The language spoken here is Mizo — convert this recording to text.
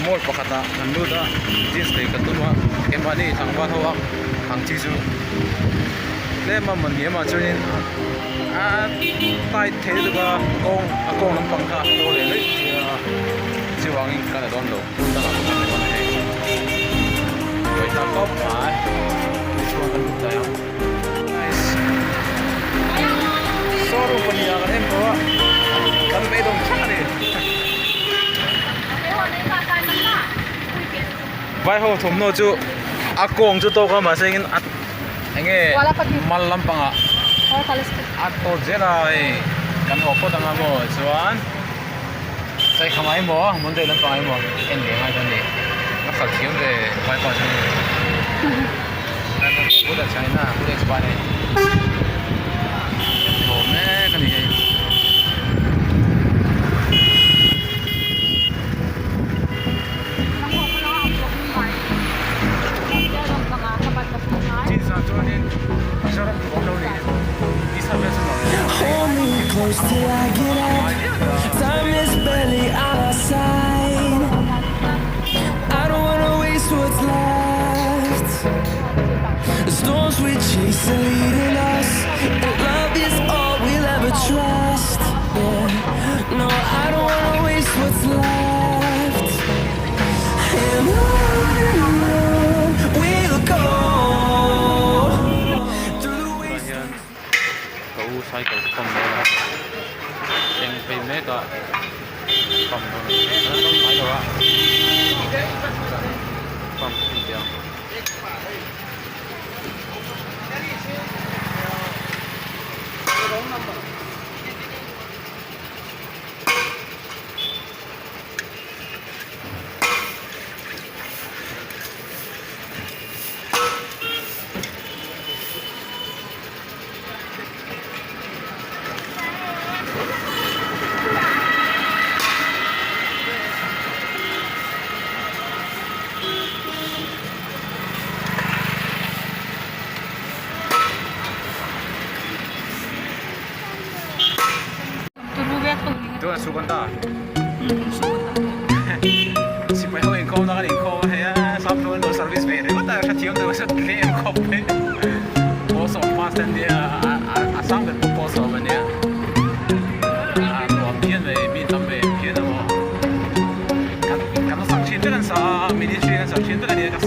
Mall pakhatah kan lut a jeans lei ka tum a keimahni tlangval ho a ang chi chu tlem a mawni emaw chuanin a tight thei lutuk a kawng a kawng lampang kha a paw leh daih sia chuvangin ka la dawn lo hmun dangah ka kal leh dawn a hei buai thlak khawp mai chuan kan lut daih ang nice showroom pahnih ah kan en tawh a kan beidawng thlak a ni. Vai ho thawmhnaw chu a kawng chu tawk a mahse engin a enge mal lampangah a tawt zel a hei kan haw phawt anga maw chuan saikha mai maw Monday lampang ah emaw en ve ngai dawn a ni a khalh thiam ve vai pa chu bulah China bulah Spain haw mek a ni hei. Hold me close till I get up. Time is barely on our side. I don't wanna waste what's left. The storms we chase are leading us, and love is all we'll ever trust. Yeah, no, I don't wanna waste what's left. And on we'll go through the Tunah wastelands. hian ka u cycle pump dawn a eng phei mek a pump dawn a ni a la kal ngai lo a pump chhin teh ang. Tuna su kan ta. Sipai ho inkhawm na kan inkhawm a hei a sap thu an lo service ve ringawt a hrethiam deuh a tlem khawp mai. Pawl sawm pass te an nia a sang ber pawh pawl sawm a nia. A nuam phian mai mi tam ve phian a maw. Kan kan sak thin vek an sa a ministry an sak thin vek a nia ka